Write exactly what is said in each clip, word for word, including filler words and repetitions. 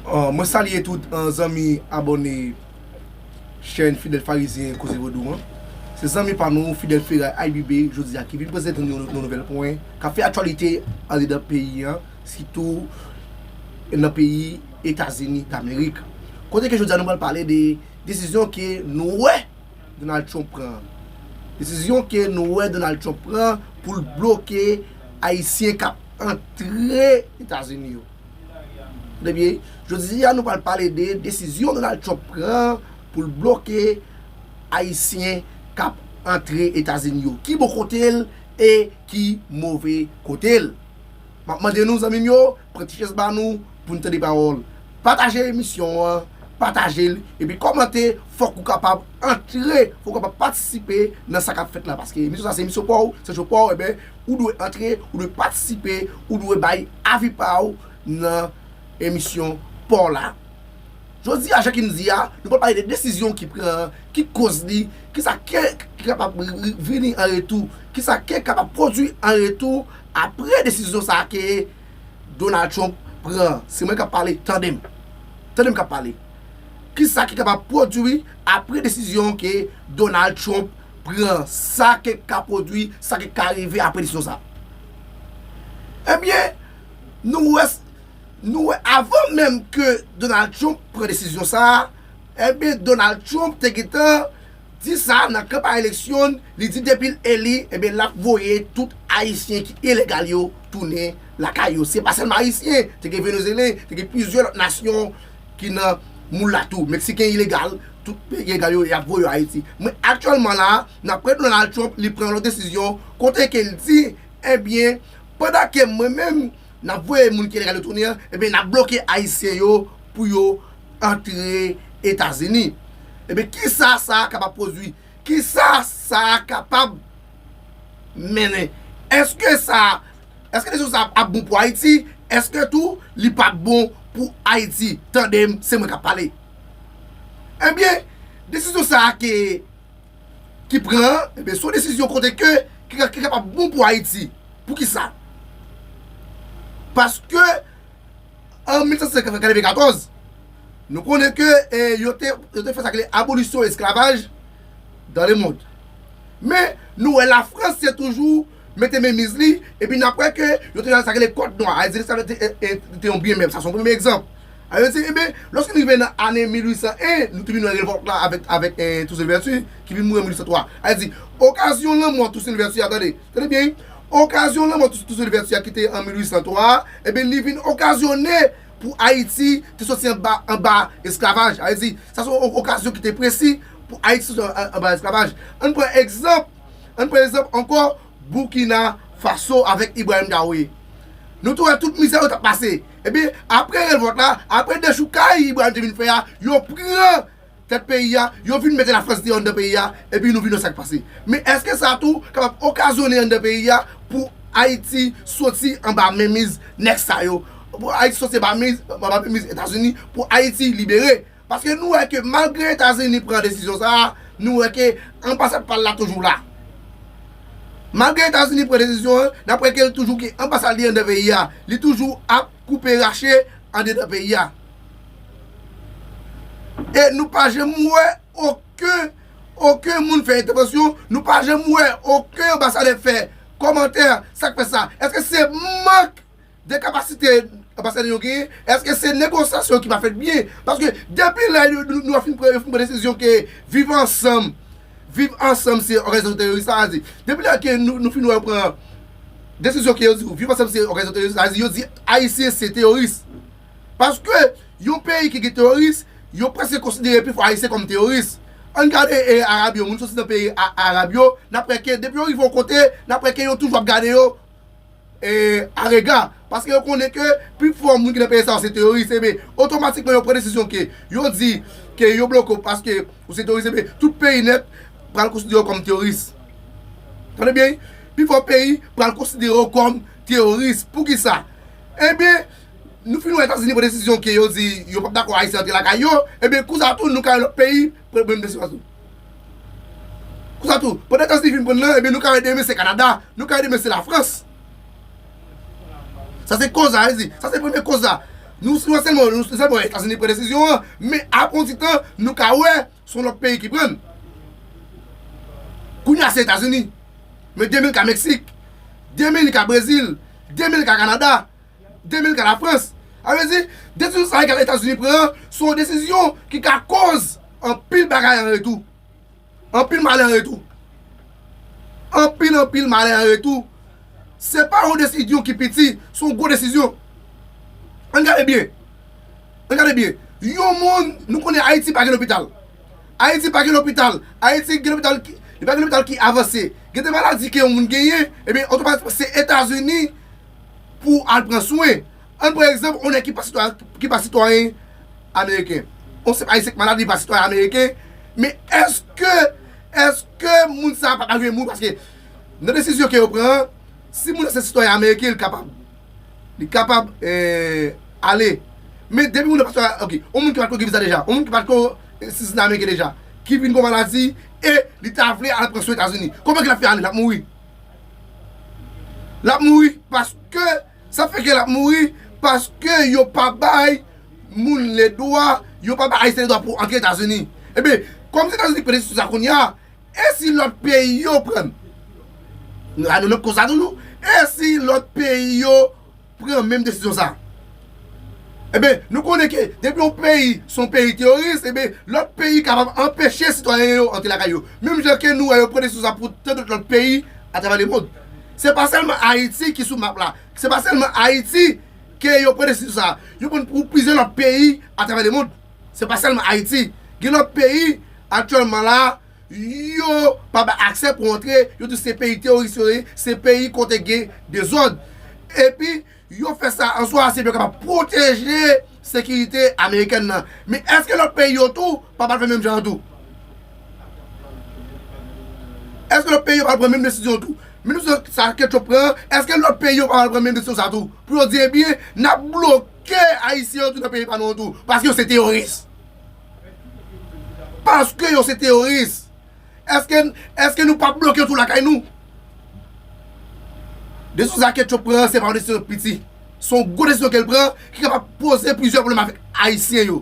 Ah, mwen salye tout, ah, zanmi abòne chèn Fidèl Farizyen Koze Vodou an. Se zanmi pa nou, Fidèl Feray I B B, jodi a, ki vin prezante nou yon nouvèl pwen k ap fè aktyalite andedan peyi an, sitou nan peyi Etazini Damerik. Kote ke jodi a nou pral pale de desizyon ke nou wè Donald Trump pran. Desizyon ke nou wè Donald Trump pran pou l bloke Ayisyen k ap antre Etazini yo. Tande byen, jodi a nou pral pale de desizyon Donald Trump pran pou l bloke Ayisyen k ap antre Etazini yo. Ki bon kote l e ki move kote l. M ap mande nou, zanmi m yo, pran ti chèz ba nou pou n tande pawòl. Pataje emisyon an, pataje l, epi kòmante, fòk ou kapab antre, fòk ou kapab patisipe nan sa k ap fèt la, paske emisyon sa se emisyon pa w, se show pa w, enben, ou dwe antre, ou dwe patisipe, ou dwe bay avi pa w nan emisyon pa w la. Jodi a, jan ke m di a, nou pral pale de desizyon ki pran an, ki koz li, kisa ke ki kapab ri- ri- vini an retou, kisa ke kapab pwodui an retou apre desizyon sa a ke Donald Trump pran. Se mwen k ap pale, tande m. Tande m k ap pale. Kisa ki kapab pwodui apre desizyon ke Donald Trump pran? Sa ke ka pwodui, sa ke ka rive apre desizyon sa a? Ebyen, nou wè, nou wè avan menm ke Donald Trump pran desizyon sa a, ebyen, Donald Trump te gentan di sa nan kanpay eleksyon, li di depi l eli, ebyen, l ap voye tout Ayisyen ki ilegal yo tounen lakay yo. Se pa sèlman Ayisyen, te gen Venezuelen, te gen plizyè lòt nasyon ki nan moul la tou. Meksiken ilegal, tout peyi ilegal yo, y ap voye yo Ayiti. Men aktyèlman la, n ap wè Donald Trump, li pran yon lòt desizyon, kote ke l di, ebyen, pandan ke mwen menm, n ap voye moun ki ilegal yo tounen an, ebyen, n ap bloke Ayisyen yo pou yo antre Etazini. Ebyen, kisa sa a kapab pwodui? Kisa sa a kapab mennen? Èske sa, èske desizyon sa a ap bon pou Ayiti? Èske tou li p ap bon pou Ayiti? Tande m, se mwen k ap pale. Ebyen, desizyon sa a ke ki pran an, ebyen, se yon desizyon kote ke, ki, ki kapab bon pou Ayiti. Poukisa? Paske, an mil sèt san katrevenkatòz, nou konnen ke, e, yo te, yo te fè sa ki rele abolisyon esklavaj dans le monde. Men, nou wè Lafrans te toujou mete menmiz li, epi n ap wè ke yo te nan sa ki rele kòd nwa, a di esklavaj te, e, e, te yon byen mèb. Sa se yon premye egzanp. A yo di, ebyen, lòske nou rive nan ane mil uit san en, nou te vin wè revòlt la avèk, avèk, e, Toussaint Louverture, ki vin mouri an mil uit san twa. A di, okazyon lanmò Toussaint Louverture a, tande, tande byen, wi. Okazyon lanmò Tous- Toussaint Louverture a ki te an mil uit san twa a, ebyen, li vin okazyone pou Ayiti te soti anba, anba esklavaj. A di, sa se yon okazyon ki te presi pou Ayiti soti an- anba esklavaj. Ann pran egzanp, ann pran egzanp ankò, Burkina Faso avèk Ibrahim Traoré. Nou tou wè tout mizè yo t ap pase. Ebyen, apre revòlt la, apre dechoukay Ibrahim te vin fè a, yo pran tèt peyi a, yo vin mete Lafrans deyò anndan peyi a, epi nou vin wè sa k pase. Men èske sa tou kapab okazyone anndan peyi a pou Ayiti soti anba menmiz nèg sa yo? Pou Ayiti soti anba menmiz, anba menmiz Etazini, pou Ayiti libere? Paske nou wè ke malgre Etazini pran desizyon sa a, nou wè ke anbasad pa l la toujou la. Malgre Etazini pran desizyon an, n ap wè ke l toujou gen anbasad li anndan peyi a. Li toujou ap koupe rache andedan peyi a. E nou pa janm wè okenn, okenn moun fè entèvansyon, nou pa janm wè okenn anbasadè fè kòmantè, sa k fè sa. Èske se mank de kapasite anbasadè yo genyen? Èske se negosyasyon ki pa fèt byen? Paske depi lè nou, nou, nou fin pran, fin pran desizyon ke Viv Ansanm, Viv Ansanm se òganizasyon teworis, sa vle di, depi lè ke nou, nou fin wè yo pran desizyon ke yo di Viv Ansanm se òganizasyon teworis, sa vle di yo di Ayisyen se teworis. Paske yon peyi ki gen teworis, yo prèske konsidere pifò Ayisyen kòm teworis. Ann gade, e, Arab yo, moun soti nan peyi a- Arab yo, n ap wè ke depi yo rive yon kote, n ap wè ke yo toujou ap gade yo e, arega, paske yo konnen ke pifò moun ki nan peyi sa yo se teworis, ebyen, otomatikman yo pran desizyon ke yo di ke yo bloke w paske ou se teworis, ebyen, tout peyi nèt pral konsidere w kòm teworis. Tande byen, wi, pifò peyi pral konsidere w kòm teworis. Poukisa? Ebyen, nou fin wè Etazini pran desizyon ke yo di yo p ap dakò Ayisyen antre lakay yo, ebyen, kounye a tou, nou ka wè lòt peyi pran menm desizyon tou. Konsa tou, pandan Etazini fin pran nan, ebyen, nou ka wè demen se Kanada, nou ka wè demen se Lafrans. Sa se koz la, sa se premye koz la. Nou, nou sèlman, nou sèlman Etazini pran desizyon an, men apre yon ti tan, nou ka wè se yon lòt peyi ki pran l. Kounye a se Etazini. Men demen ka Meksik, demen ka Brezil, demen ka Kanada, demen ka Lafrans. Sa vle di, desizyon sa a ke Etazini pran an, se yon desizyon ki ka koz anpil bagay an retou. Anpil malè an retou. Anpil, anpil malè an retou. Se pa yon desizyon ki piti, se yon gwo desizyon. Ann gade byen. Ann gade byen. Yon moun, nou konnen Ayiti pa gen lopital. Ayiti pa gen lopital. Ayiti gen lopital ki, li pa gen lopital ki avanse. Gen de maladi ke yon moun genyen, ebyen, otomatikman se Etazini pou al pran swen. Ann pran egzanp, yon nèg ki pa sitwayen, ki pa sitwayen ameriken. Yon senp Ayisyen ki malad, li pa sitwayen ameriken. Men èske, èske moun sa a pa ta dwe mouri? Paske nan desizyon ke yo pran an, si moun nan se sitwayen ameriken, li kapab, li kapab, eh, ale. Men depi moun nan pa sitwayen, ok, yon moun ki pa t ko gen viza deja, yon moun ki pa t ko, eh, sitizan ameriken deja, ki vin gon maladi, e li ta vle al pran swen Etazini. Kòman ke l ap fè ale? L ap mouri. L ap mouri paske, sa fè ke l ap mouri paske yo pa bay moun ledwa, yo pa bay Ayisyen ledwa pou antre Etazini. Ebyen, kòm se Etazini ki pran desizyon sa kounye a, e si lòt peyi yo pran? Nou, nou, nou konsa toujou. E si lòt peyi yo pran menm desizyon sa? Ebyen, nou konnen ke depi yon peyi se yon peyi teworis, ebyen, lòt peyi kapab anpeche sitwayen yo antre lakay yo. Menm jan ke nou wè yo pran desizyon sa pou tandòt lòt peyi atravè lemonn. Se pa sèlman Ayiti ki sou map la. Se pa sèlman Ayiti ke yo pran desizyon sa. Yo pran pou plizyè lòt peyi atravè lemonn. Se pa sèlman Ayiti. Gen lòt peyi, aktyèlman la, yo pa bay aksè pou antre, yo di se peyi teworis yo ye, se peyi kote gen dezòd. Epi, yo fè sa an swa, se pou yo kapab pwoteje sekirite amerikèn nan. Men èske lòt peyi yo tou pa pral fè menm jan an tou? Èske lòt peyi yo pa pral pran menm desizyon tou? Menm desizyon sa ke Trump pran, èske lòt peyi yo pa pral pran menm desizyon sa tou? Pou yo di, ebyen, n ap bloke Ayisyen yo tou nan peyi pa nou an tou, paske yo se teworis. Paske yo se teworis. Èske, èske nou p ap bloke yo tou lakay nou? Desizyon sa ke Trump pran an, se pa yon desizyon piti. Se yon gwo desizyon ke l pran, ki kapab poze plizyè pwoblèm avèk Ayisyen yo.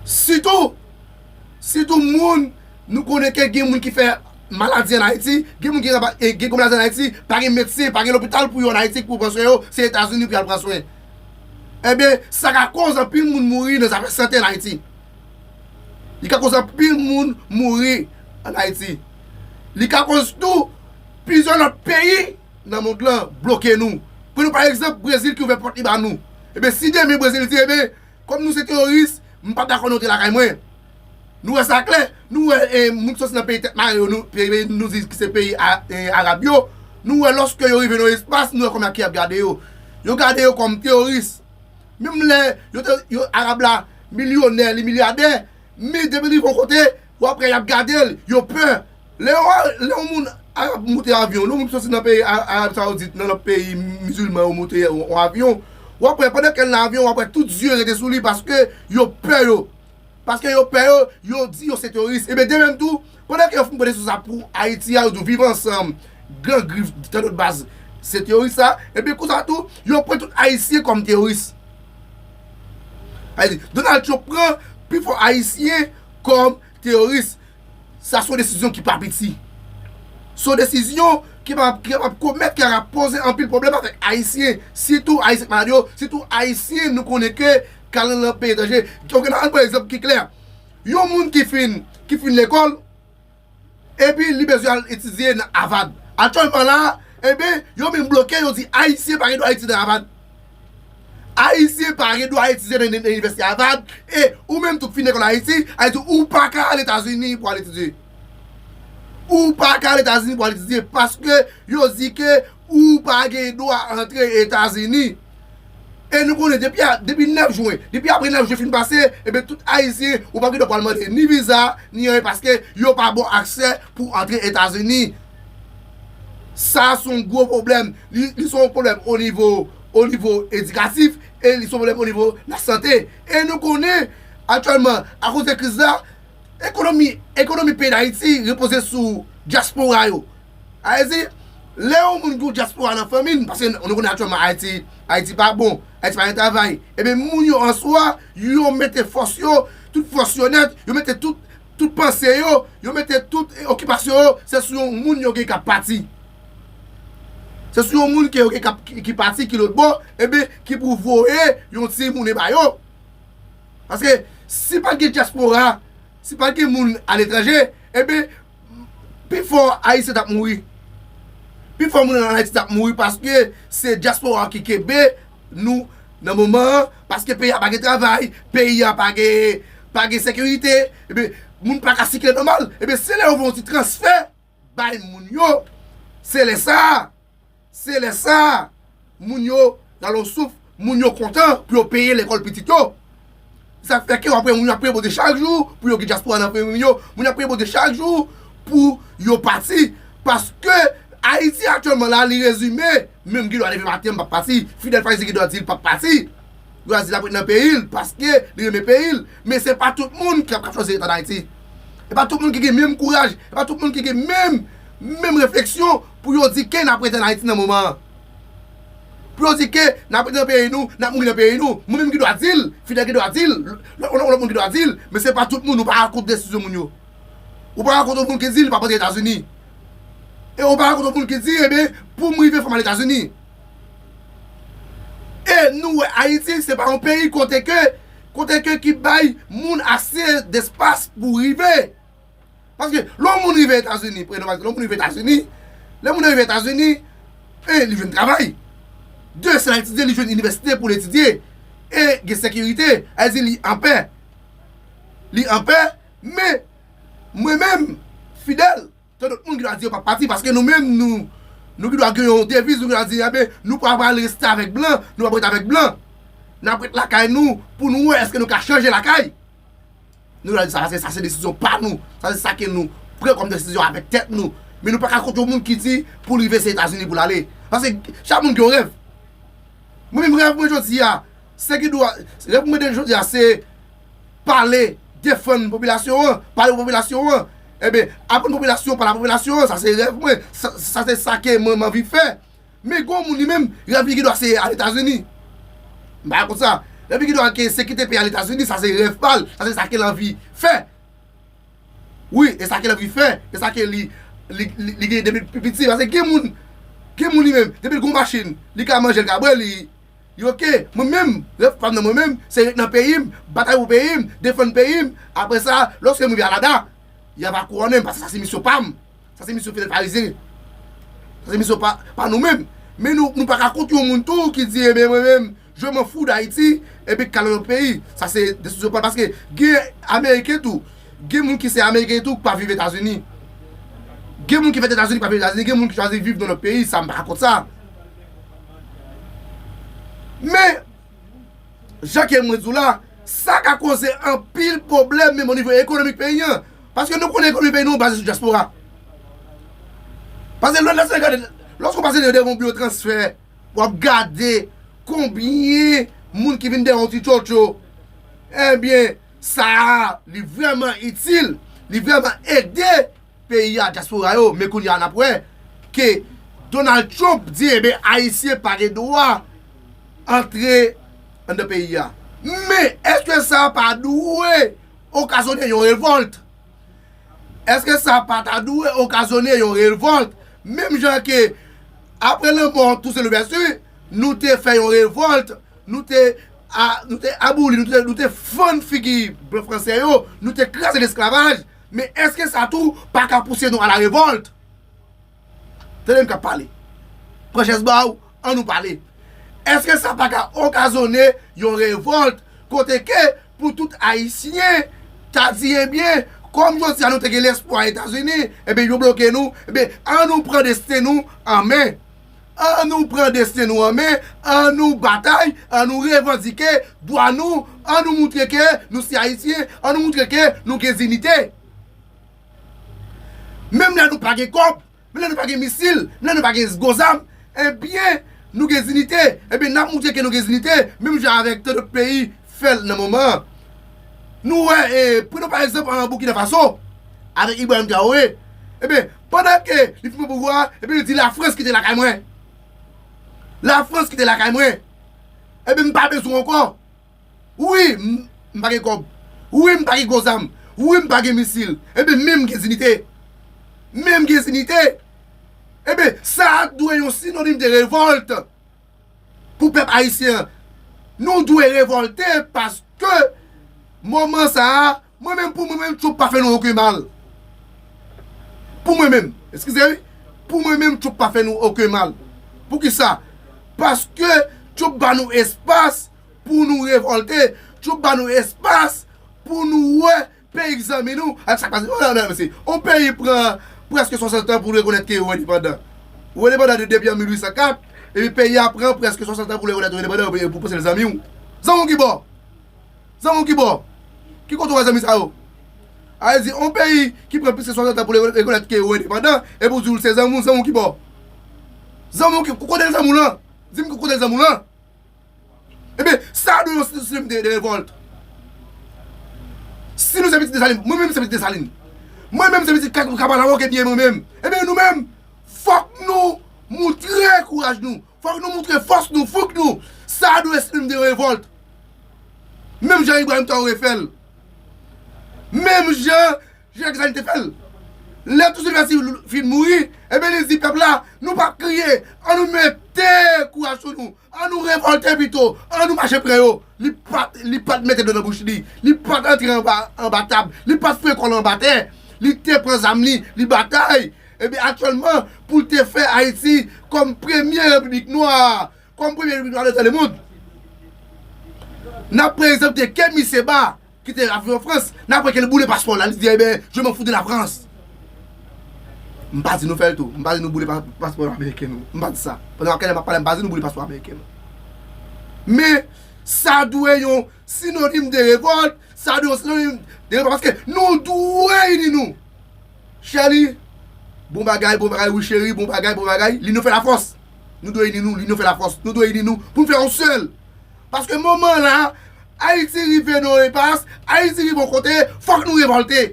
Sitou, sitou moun, nou konnen ke gen moun ki fè maladi ann Ayiti, gen moun ki raba-, e, gen gwo maladi ann Ayiti, pa gen medsen, pa gen lopital pou yo ann Ayiti pou pran swen yo, se Etazini pou y al pran swen. Ebyen, sa ka koz anpil moun mouri nan zafè sante ann Ayiti. Li ka koz anpil moun mouri ann Ayiti. Li ka koz tou plizyè lòt peyi nan mond lan bloke nou. Pran nou pa egzanp Brezil ki ouvè pòt li ba nou. Ebyen, si demen Brezil di, ebyen, kòm nou se teworis, m p ap dakò nou antre lakay mwen. Nou wè sa klè. Nou wè, e, moun ki soti nan peyi tèt mare yo, nou, peyi, nou di ki se peyi a, e, arab yo. Nou wè lòske yo rive nan espas, nou wè kòman ke y ap gade yo. Yo gade yo kòm teworis. Menm lè yo te, yo, Arab la milyonè, li milyadè, men depi li rive yon kote, w ap wè y ap gade l, yo pè. Lè yo, lè yon moun Arab moute avyon, lè yon moun soti nan peyi A-, Arab Saoudit, nan lòt peyi mizilman, yo moute yon, yon avyon, w ap wè pandan ke l nan avyon, w ap wè tout zye rete sou li paske yo pè yo. Paske yo pè yo, yo di yo se teworis. Ebyen, de menm tou, pandan ke yo fin pran desizyon sa pou Ayiti a, yo di viv ansanm, Gran Grif, tandòt baz, se teworis sa. Ebyen, konsa tou, yo pran tout Ayisyen kòm teworis. Sa vle di, Donald Trump pran pifò Ayisyen kòm teworis. Sa se yon desizyon ki pa piti. Se yon desizyon ki pa, ki kapab komèt, ki kapab poze anpil pwoblèm avèk Ayisyen, sitou Ayisyen k malad yo, sitou Ayisyen nou konnen ke k al nan peyi etranje. Donk, ann pran egzanp ki klè. Yon moun ki fin, ki fin lekòl, epi li bezwen al etidye nan Harvard. Aktyèlman la, ebyen, yo menm bloke, yo di Ayisyen pa gen dwa etidye nan Harvard. Ayisyen pa gen dwa etidye nan, nan inivèsite Harvard, e ou menm tou k fin lekòl Ayiti, Ayiti, ou pa ka al Etazini pou al etidye. Ou pa ka al Etazini pou al etidye, paske yo di ke ou pa gen dwa antre Etazini. E nou konnen depi a, depi nèf jen, depi apre nèf jen fin pase, ebyen tout Ayisyen, ou pa gen dwa pou al mande ni viza, ni anyen, paske yo pa ba w aksè pou antre Etazini. Sa se yon gwo pwoblèm. Li, li se yon pwoblèm o nivo, o nivo edikatif, e li se yon pwoblèm o nivo lasante. E nou konnen, aktyèlman, akoz de kriz la, ekonomi, ekonomi peyi Dayiti repoze sou dyaspora yo. Sa vle di, lè yon moun gen yon dyaspora nan fanmi l, paske nou konnen aktyèlman Ayiti, Ayiti pa bon, Ayiti pa gen travay. Ebyen, moun yo an swa, yo mete fòs yo, tout fòs yo nèt, yo mete tout, tout panse yo, yo mete tout, eh, okipasyon yo, se sou yon moun yo gen k ap pati. Se sou yon moun ke yo gen k ap, ki, ki pati, ki lòtbò, ebyen, ki pou voye yon ti moun ba yo. Paske si pa t gen dyaspora, si pa t gen moun aletranje, ebyen, pifò Ayisyen t ap mouri. Pifò moun ann Ayiti t ap mouri paske se dyaspora ki kenbe nou nan moman an, paske peyi a pa gen travay, peyi a pa gen, pa gen sekirite, ebyen, moun pa ka sikile nòmal. Ebyen, se lè yo fè yon ti transfè bay moun yo, se lè sa a, se lè sa a, moun yo rale yon souf, moun yo kontan pou yo peye lekòl pitit yo. Sa fè ke w ap wè moun yo ap rebote chak jou pou yo gen dyaspora nan peyi yo. Moun yo ap rebote chak jou pou yo pati. Paske Ayiti aktyèlman la, li rezime, menm ki dwa leve maten, m p ap pati. Fidel Farizi ki dwa di l p ap pati. Dwa di l ap ret nan peyi l, paske li renmen peyi l. Men se pa tout moun k ap, k ap chwazi ret ann Ayiti. E pa tout moun ki gen menm kouraj, e pa tout moun ki gen menm, menm refleksyon pou yo di ke n ap ret ann Ayiti nan moman an. Pou yo di ke n ap ret nan peyi nou, n ap mouri nan peyi nou. Mwen menm ki dwa di l, Fidel ki dwa di l, lòt, lòt, lòt moun ki dwa di l, men se pa tout moun, ou pa ka kont desizyon moun yo. Ou pa ka kont yon moun ki di li p ap antre Etazini. E ou pa ka kont yon moun ki di, ebyen, pou m rive, fò m al Etazini. E nou wè Ayiti, se pa yon peyi kote ke, kote ke ki bay moun ase despas pou rive. Paske lè yon moun rive Etazini, prenon pa egzanp, lè yon moun rive Etazini, lè moun nan rive Etazini, e li jwenn travay. De, se l al etidye, li jwenn inivèsite pou l etidye. E gen sekirite, sa vle di li anpè. Li anpè, men mwen menm, Fidel, tan dòt moun ki dwa di yo p ap pati, paske nou menm, nou, nou ki dwa gen yon deviz, nou ki dwa di, enben, nou pa pral rete avèk blan, nou p ap rete avèk blan. N ap ret lakay nou pou nou wè èske nou ka chanje lakay. Nou la di sa, paske sa se desizyon pa nou. Sa se sa ke nou pran kòm desizyon avèk tèt nou. Men nou pa ka kont yon moun ki di pou l rive se Etazini pou l ale. Paske chak moun gen yon rèv. Mwen menm rèv mwen jodi a, se ki dwa, rèv mwen de jodi a se pale, defann popilasyon an, pale pou popilasyon an. Enben, aprann popilasyon, pale a popilasyon an, sa se rèv mwen. Sa, sa se sa ke mwen m anvi fè. Men gen yon moun li menm, rèv li ki dwa se al Etazini. M pa konn sa. Rèv li ki dwa ke se kite peyi al Etazini, sa se rèv pa l, sa se sa ke l anvi fè. Wi, e sa ke l anvi fè, e sa ke li, li, li, li gen depi l pi piti. Paske gen moun, gen moun li menm, depi l gen yon machin, li ka manje, l ka bwè, li, li oke. Mwen menm, rèv pa m nan mwen menm, se ret nan peyi m, batay pou peyi m, defann peyi m. Apre sa, lòske m rive Alada, y a va kouwone m, paske sa se misyon pa m. Sa se misyon Fidel Farizi. Sa se misyon pa, pa nou menm. Men nou, nou pa ka kont yon moun tou ki di, enben, mwen menm, je m'en fous d'Haïti, epi k al nan lòt peyi. Sa se desizyon pa l. Paske gen Ameriken tou. Gen moun ki se Ameriken tou, ki pa viv Etazini. Gen moun ki fèt Etazini, ki pa viv Etazini. Gen moun ki chwazi viv nan lòt peyi. Sa, m pa ka kont sa. Men, jan ke mwen di w la, sa ka koze anpil pwoblèm, menm o nivo ekonomik peyi an. Paske nou konnen ekonomi peyi nou baze sou dyaspora. Paske lè, lè, lè, lòske w pase devan yon biwo transfè, w ap gade konbyen moun ki vin dèyè yon ti tchotcho. Ebyen, sa a, li vrèman itil, li vrèman ede peyi a, dyaspora yo, men kounye a n ap wè ke Donald Trump di, enben, Ayisyen pa gen dwa antre anndan peyi a. Men, èske sa pa dwe okazone yon revòlt? Èske sa pa ta dwe okazone yon revòlt? Menm jan ke, apre lanmò Toussaint Louverture, nou te fè yon revòlt, nou te, a, nou te aboli, nou te, nou te fann figi blan fransè yo, nou te kraze lesklavaj, men èske sa tou pa ka pouse nou a la revòlt? Tande m k ap pale. Pran chèz ba w, ann nou pale. Èske sa pa ka okazone yon revòlt kote ke pou tout Ayisyen ta di, ebyen, kòm jodi a nou te gen lespwa Etazini, ebyen, yo bloke nou, ebyen, ann nou pran desten nou an men. Ann nou pran desten nou an men, ann nou batay, ann nou revandike dwa nou, ann nou moutre ke nou se Ayisyen, ann nou moutre ke nou gen diyite. Menm lè nou pa gen kòb, menm lè nou pa gen misil, menm lè nou pa gen gwo zam, ebyen, nou gen diyite. Ebyen, n ap moutre ke nou gen diyite, menm jan avèk tan dòt peyi fè l nan moman an. Nou wè, e, pran pa egzanp an Burkina Faso, avèk Ibrahim Traoré. Ebyen, pandan ke li fin pran pouvwa a, ebyen, li di Lafrans kite lakay mwen. Lafrans kite lakay mwen. Ebyen, m pa bezwen w ankò. Wi, m, m pa gen kòb. Wi, m pa gen gwo zam. Wi, m pa gen misil. Ebyen, men m gen dinite. Men m gen dinite. Ebyen, sa a dwe yon sinonim de revòlt pou pèp ayisyen an. Nou dwe revòlte paske moman sa a, mwen menm, pou mwen menm, Trump pa fè nou okenn mal. Pou mwen menm, eskize wi, pou mwen menm, Trump pa fè nou okenn mal. Poukisa? Paske Trump ba nou espas pou nou revòlte, Trump ba nou espas pou nou wè peyi ki zanmi nou, ak sa k pase. Oh, non, non, mesye. Yon peyi pran prèske swasant an pou rekonèt ke yo endepandan. Yo endepandan de, depi an mil uit san kat, epi peyi a pran prèske swasant an pou rekonèt yo endepandan, epi pou panse l zanmi w. Zanmi w ki bò? Zanmi w ki bò? Ki kote w wè zanmi sa yo? A vle di, yon peyi ki pran plis ke swasant an pou rekonèt ke yo endepandan, epi w di w se zanmi w, zanmi w ki bò? Zanmi w ki, kote l zanmi w lan? Di m kote l zanmi w lan? Ebyen, sa dwe yon sinonim de, de revòlt. Si nou se pitit Desalin, mwen menm se pitit Desalin. Mwen menm se pitit Ka-, Kapalawo ke byen mwen menm. Ebyen, nou menm, fòk nou moutre kouraj nou. Fòk nou moutre fòs nou, fouk nou. Sa dwe sinonim de revòlt. Menm jan Ibrahim Traoré fè l. Menm jan Jacques Desalin te fè l. Lè Toussaint Louverture fin mouri, ebyen, li di pèp la, nou p ap kriye, an nou mete kouraj sou nou, an nou revòlte pito, an nou mache pran yo. Li pa t, li pa t mete dlo nan bouch li, li pa t antre anba, anba tab, li pa t foure kò l anba tè, li te pran zam li, li batay. Ebyen, aktyèlman, pou l te fè Ayiti kòm premye repiblik nwa, kòm premye repiblik nwa de dans le monde. N ap pran egzanp de Kemi Seba, ki te ap viv an Frans, n apre ke l boule paspò l la, li di, "Ebyen, je m'en fous de la France." M pa di nou fè l tou. M pa di nou boule pa-, paspò ameriken nou. M pa di sa. Pandan m ap pale, m pa di nou boule paspò ameriken nou. Men, sa dwe yon sinonim de revòlt, sa dwe yon sinonim de revòlt, paske nou dwe ini nou. Chèli, bon bagay, bon bagay, wi cheri, bon bagay, bon bagay. Linyon fè lafòs. Nou dwe ini nou, linyon fè lafòs. Nou dwe ini nou pou n fè yon sèl. Paske moman la, Ayiti rive nan yon enpas, Ayiti rive yon kote, fòk nou revòlte.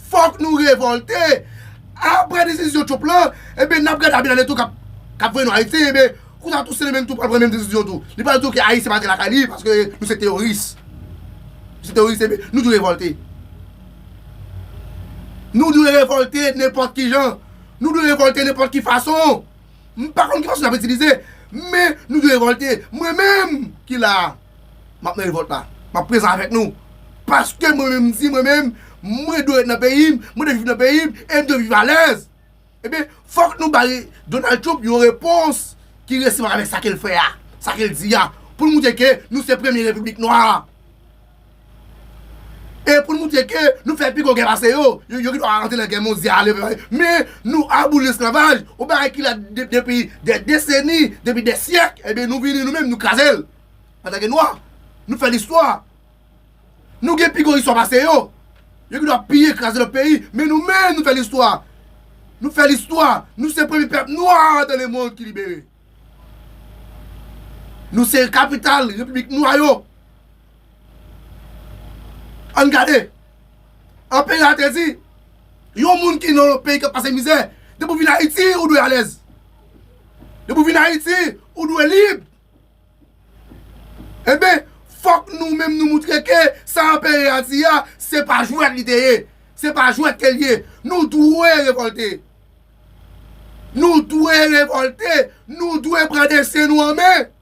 Fòk nou revòlte. Apre desizyon Trump lan, ebyen, n ap gade Abinader tou k ap, k ap voye nou Ayiti, ebyen, kounye a tou se li menm tou pral pran menm desizyon tou. Li pral di w ke Ayisyen pa antre lakay li paske nou se teyoris. Nou se teyoris, ebyen, nou dwe revòlte. Nou dwe revòlte nenpòt ki jan. Nou dwe revòlte nenpòt ki fason. M pa konn ki fason n ap itilize, men nou dwe revòlte. Mwen menm ki la a, m ap nan revòlt la. M ap prezan avèk nou. Paske mwen menm, m di mwen menm, mwen dwe ret nan peyi m, mwen dwe viv nan peyi m, e m dwe viv alèz. Ebyen, fòk nou bay Donald Trump yon repons ki resevan avèk sa ke l fè a, sa ke l di a, pou l montre ke nou se premye repiblik nwa a. E pou n montre ke nou fè pi gwo gè pase yo. Yo, yo gen dwa antre nan gè mondyal, men nou aboli lesklavaj, yon bagay ki la de-, depi dè deseni, depi dè syèk, ebyen nou vini nou menm, nou kraze l. Antanke nwa, nou fè listwa. Nou gen pi gwo istwa pase yo. Yo gen dwa piye, kraze lòt peyi, men nou menm, nou fè listwa. Nou fè listwa. Nou se premye pèp nwa dans le monde ki libere. Nou se kapital repiblik nwa yo. Ann gade. Anperè a te di, yon moun ki nan yon peyi k ap pase mizè, depi w vin Ayiti, ou dwe alèz. Depi w vin Ayiti, ou dwe lib. Ebyen, fòk nou menm nou montre ke sa anperè a di a, se pa jwèt li te ye. Se pa jwèt ke l ye. Nou dwe revòlte. Nou dwe revòlte. Nou dwe pran desten nou an men.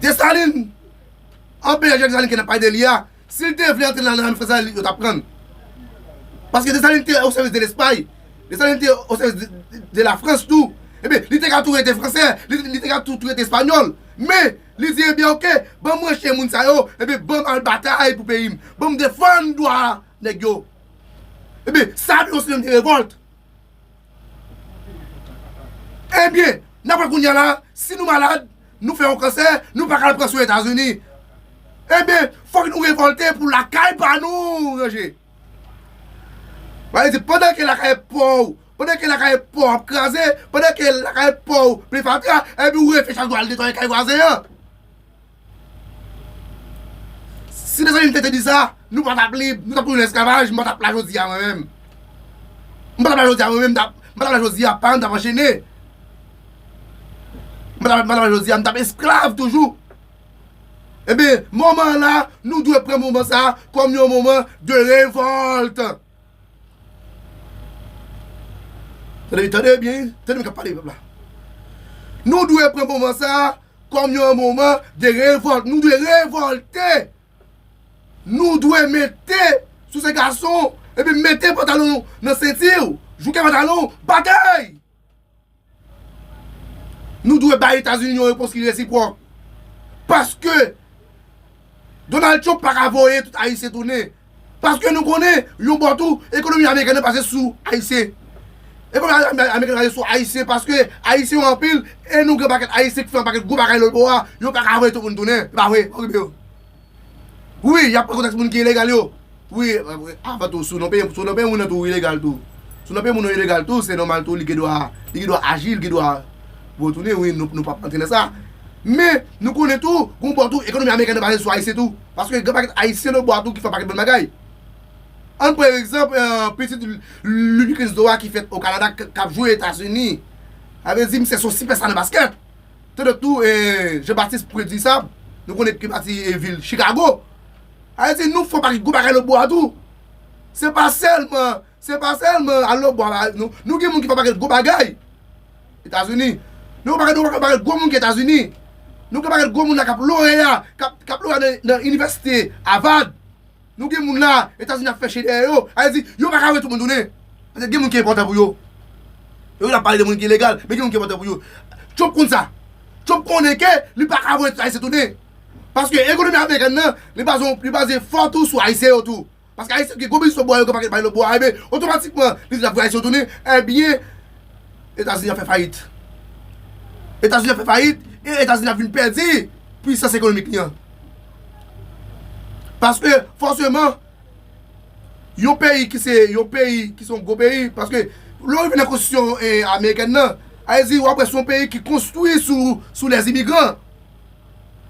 Desalin, anperè Jacques Desalin ke n ap pale de li a, si l te vle antre nan lame fransèz la, yo t ap pran l. Paske Desalin te o sèvis de Lespay. Desalin te o sèvis de, de, de Lafrans tou. Ebyen, li te ka tou rete fransè, li, li te ka tou, tou rete espanyòl. Men, li di, ebyen, oke, ban mwen chen moun sa yo, ebyen, ban m al batay pou peyi m. Ban m defann dwa nèg yo. Ebyen, sa dwe yon sinonim de revòlt. Ebyen, n ap wè kounye a la, si nou malad, nou fè yon kansè, nou pa ka al pran swen Etazini. Ebyen, fòk nou revòlte pou lakay pa nou ranje. Sa vle di, pandan ke lakay pa w, pandan ke lakay pa w ap kraze, pandan ke lakay pa w plen fatra, epi ou reflechi al netwaye kay vwazen an. Si Desalin te, te di sa, nou pa t ap lib, nou t ap toujou nan esklavaj, m pa t ap la jodi a mwen menm. M pa t ap la jodi a mwen menm, m t ap, m pa t ap la jodi a, paran m t ap anchene. M pa t ap, m pa t ap jodi a, m t ap esklav toujou. Ebyen, moman la, nou dwe pran moman sa a kòm yon moman de revòlt. Tande, tande byen, tande m k ap pale pèp la. Nou dwe pran moman sa a kòm yon moman de revòlt. Nou dwe revòlte. Nou dwe mete sou se gason, epi mete pantalon nan senti w, jouke pantalon w, batay! Nou dwe bay Etazini yon repons ki resipwòk. Paske Donald Trump pa ka voye tout Ayisyen tounen. Paske nou konnen, yon bò tou, ekonomi amerikèn nan baze sou Ayisyen. Ekonomi amerikèn nan baze sou Ayisyen, paske Ayisyen yo anpil, e nou gen pakèt Ayisyen ki fè yon pakèt gwo bagay lòt bò a, yo pa ka voye tout moun tounen. E pa vre, okipe yo. Wi, y ap pran kontèks moun ki ilegal yo. Wi, avan tou, si w nan peyi, si w nan peyi moun nan tou, ou ilegal tou. Si w nan peyi moun nan ilegal tou, se nòmal tou, li gen dwa, li gen dwa aji, li gen dwa retounen, wi, nou, nou p ap antre nan sa. Men, nou konnen tou, gon bò tou, ekonomi amerikèn nan baze sou Ayisyen tou. Paske gen pakèt Ayisyen lòt bò a tou ki fè pakèt bon bagay. Ann pran egzanp, eh, pitit Louis Christo a ki fèt o Kanada, k, k ap jwe Etazini. Sa vle di, misye se yon sipèsta nan baskèt. Tande tou, eh, Jean-Baptiste Prédisable, nou konnen ki pati, eh, vil Chicago. Sa vle di, nou fè pakèt gwo bagay lòt bò a tou. Se pa sèlman, se pa sèlman al lòt bò a, nou, nou gen moun ki fè pakèt gwo bagay Etazini. Nou gen pakèt, nou gen pakèt gwo moun ki Etazini. Nou gen pakèt gwo moun la k ap loreya, k ap, k ap loreya nan, nan inivèsite Harvard. Nou gen moun la, Etazini ap fè chen dèyè yo. Sa vle di, yo pa ka voye tout moun tounen. Paske gen moun ki enpòtan pou yo. Yo la pale de moun ki ilegal, men gen moun ki enpòtan pou yo. Trump konn sa. Trump konnen ke li pa ka voye tout Ayisyen tounen. Paske ekonomi amerikèn nan, li baze, li baze fò tou sou Ayisyen yo tou. Paske Ayisyen ki gen gwo biznis lòt bò a, yo gen pakèt bagay lòt bò a, ebyen, otomatikman, li di l ap voye Ayisyen yo tounen, ebyen, Etazini ap fè fayit. Etazini ap fè fayit, e Etazini ap vin pèdi pwisans ekonomik li an. Paske, fòseman, yon peyi ki se, yon peyi ki se yon gwo peyi, paske, lè w rive nan konstitisyon, eh, amerikèn nan, sa vle di, w ap wè se yon peyi ki konstwi sou, sou lèzimigran.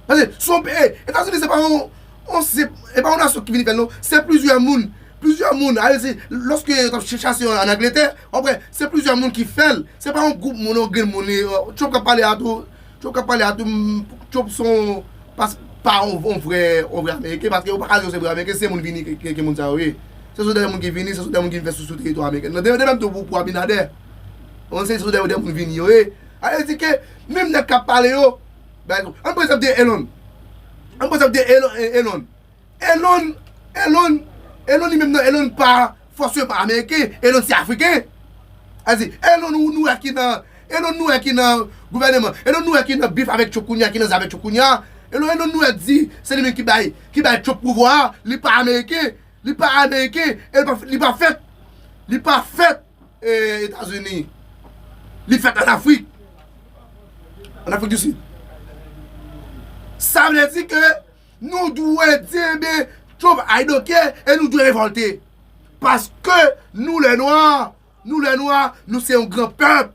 Paske, se yon pe-, eh, Etazini se pa yon, yon, se, e pa yon nasyon ki vin fè l, non. Se plizyè moun. Plizyè moun. Sa vle di, lòske yo t ap ch-, chase yo ann Angletè, w ap wè, se plizyè moun ki fè l. Se pa yon gwoup moun, yon grenn moun. Eh, Trump k ap pale a tou, Trump k ap pale a tou, m, Trump se yon, pa, pa yon, yon vrè, yon vrè Ameriken, paske yo pa ka di yo se vrè Ameriken, se moun vini ke, ke, ke moun sa yo ye. Se sou dèyè moun ki vini, se sou dèyè moun ki vin fè sou, sou teritwa ameriken nan. De, de menm tou pou, pou Abinader. Ou konn se sou dèyè, dèyè moun vini yo ye. Sa vle di ke, menm nèg k ap pale yo, bay, ann pran egzanp de Elon. Ann pran egzanp de Elon, Elon. Elon, Elon, Elon li menm nan, Elon pa fòseman ameriken, Elon se afriken. Sa vle di, Elon nou, nou wè ki nan, Elon nou wè ki nan gouvèneman, Elon nou wè ki nan bif avèk Trump kounye a, ki nan zafè Trump kounye a. Elon, Elon nou wè di, se li menm ki bay, ki bay Trump pouvwa a, li pa ameriken, li pa ameriken, e li pa, li pa fèt, li pa fèt, eh, Etazini. Li fèt ann Afrik. Ann Afrik di Sid. Sa vle di ke nou dwe di, ebyen, Trump, I don't care, e nou dwe revòlte. Paske nou lè nwa, nou lè nwa, nou se yon gran pèp.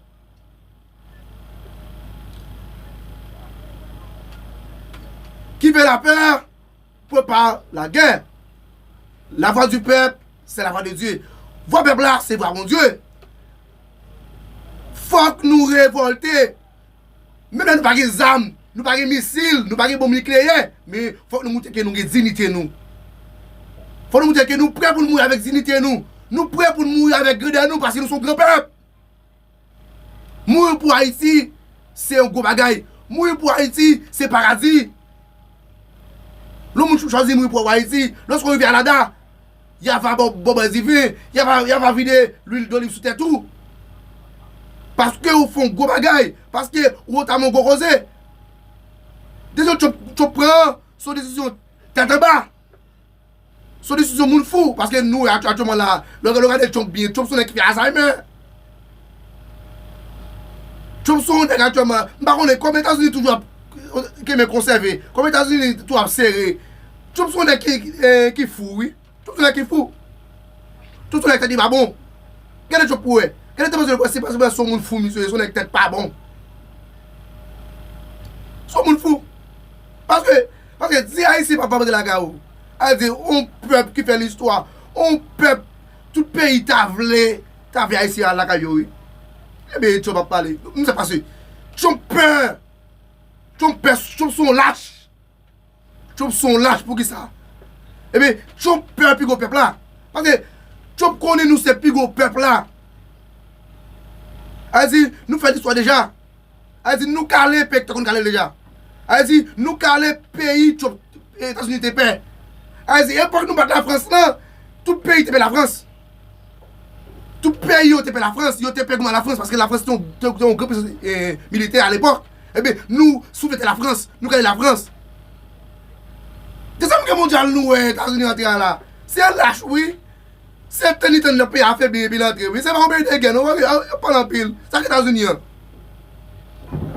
Qui veut la paix prépare la guerre. La voix du peuple, c'est la voix de Dieu. Vwa pèp la, se vwa Bondye. Fòk nou revòlte. Menm lè nou pa gen zam, nou pa gen misil, nou pa gen bonm nikleyè, men fòk nou montre ke nou gen diyite nou. Fòk nou montre ke nou prè pou n mouri avèk diyite nou. Nou prè pou n mouri avèk grandè nou, paske nou se yon gran pèp. Mouri pou Ayiti, se yon gwo bagay. Mouri pou Ayiti, se paradi. Lè yon moun chwazi mouri pou Ayiti, lòske w rive Kanada, y a va ba w, ba w bwè diven, y a va, y a va vide lwil doliv sou tèt ou. Paske ou fè yon gwo bagay, paske ou antam yon gwo koze. Desizyon Trump, Trump pran an, se yon desizyon tèt anba. Se yon desizyon moun fou, paske nou wè akty-, aktyèlman la, lè w gade Trump byen, Trump se yon nèg ki fè Alzheimer. Trump se yon nèg aktyèlman, m pa konnen kòman Etazini toujou ap kenbe konsève, kòman Etazini toujou ap sere. Trump se yon nèg ki, eh, ki fou, wi. Trump se yon nèg ki fou. Trump se yon nèg tèt li pa bon. Gade Trump pou wè. Gade Trump pou wè, se paske se yon moun fou, misye, se yon nèg tèt pa bon. Se yon moun fou. Paske, paske di Ayisyen pa, pa rantre lakay ou. A di, yon pèp ki fè listwa. Yon pèp, tout peyi ta vle, ta vle Ayisyen al lakay yo, wi. Ebyen, Trump ap pale. M sa pase. Trump pè. Trump pè, Trump se yon lach. Trump se yon lach, poukisa? Ebyen, Trump pè pi gwo pèp la. Paske Trump konnen nou se pi gwo pèp la. Sa vle di, nou fè listwa deja. Sa vle di, nou kale peyi Trump konn kale deja. Sa vle di, nou kale peyi Trump, Etazini te pè. Sa vle di, epòk nou bat Lafrans lan, tout peyi te pè Lafrans. Tout peyi yo te pè Lafrans, yo te pè goumen Lafrans, paske Lafrans te yon, te, te yon gran pisans, eh, militè alepòk. Ebyen, nou souflete Lafrans, nou kale Lafrans. Dezyèm gè mondyal nou wè Etazini antre a la. Se lach, wi. Se tann li tann nan peyi a febli epi l antre, wi. Se pa yon peyi de gè, non, yo, yo pale anpil. Sa k Etazini an?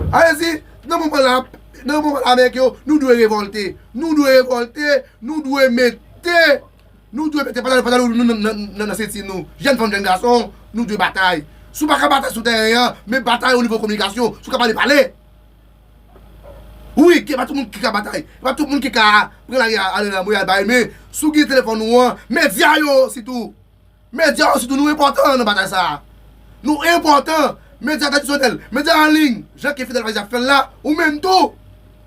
Sa vle di, nan moman la, nan moman la, Ameriken yo, nou dwe revòlte. Nou dwe revòlte, nou dwe mete Nou dwe mete pantalon, pantalon nou nan, nan, nan, nan senti nou. Jèn fanm, jèn gason, nou dwe batay. Si w pa ka batay sou tèren an, men batay o nivo kominikasyon. Si w ka pale, pale. Wi, ke pa tout moun ki ka batay. Pa tout moun ki ka pran lari a, ale nan mwen al bay men. Si w gen telefòn ou an, medya yo sitou. Medya yo sitou, nou enpòtan nan batay sa a. Nou enpòtan. Medya tradisyonèl, medya an liy, jan ke Fidel Fayez ap fè l la, ou menm tou,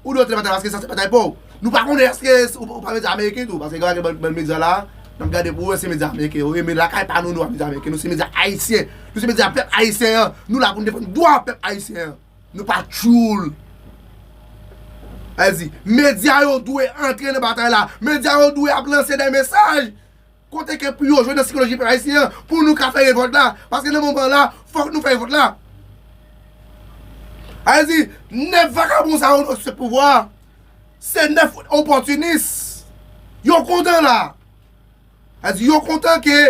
ou dwe antre nan batay la, paske sa se batay pa w. Nou pa konnen èske ou, ou pa medya ameriken tou, paske gen anpil bann, bann medya la, n ap gade pou wè se medya ameriken yo ye, men lakay pa nou, nou pa medya ameriken, nou se medya ayisyen. Nou se medya pèp ayisyen an. Nou la pou n defann dwa pèp ayisyen an. Nou pa tchoul. Sa vle di, medya yo dwe antre nan batay la. Medya yo dwe ap lanse de mesaj. Kote ke pou yo jwe nan sikoloji pèp ayisyen an, pou nou ka fè revòlt la. Paske nan moman la, fòk nou fè revòlt la. Sa vle di, nèf vakabon sa yo nan se pouvwa, se nèf opòtinis. Yo kontan la. Sa vle di, yo kontan ke,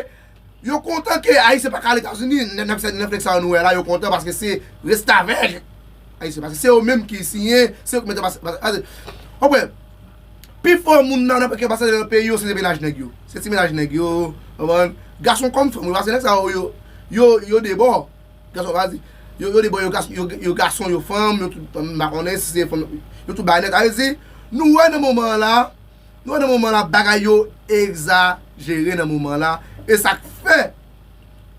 yo kontan ke Ayisyen pa ka al Etazini. Nèf, nèf, nèf nèg sa yo nou wè la, yo kontan paske se restavèk. Ayisyen, paske se yo menm ki siyen, se yo ki mete anbas-, anbas-, anbas-, konprann? Pifò moun nan, nan, ki anbasadè nan peyi yo, se te mennaj nèg yo. Se ti mennaj nèg yo, konprann? Gason kòm fanm, wi, paske nèg sa yo, yo, yo, yo debò. Gason, sa vle di, yo, yo debò, yo gas-, yo, yo gason, yo fanm, yo tout, m pa konnen si se fanm, yo tout bagay nèt. Sa vle di, nou wè nan moman an la, nou wè nan moman la, bagay yo egzajere nan moman la. E sa k fè,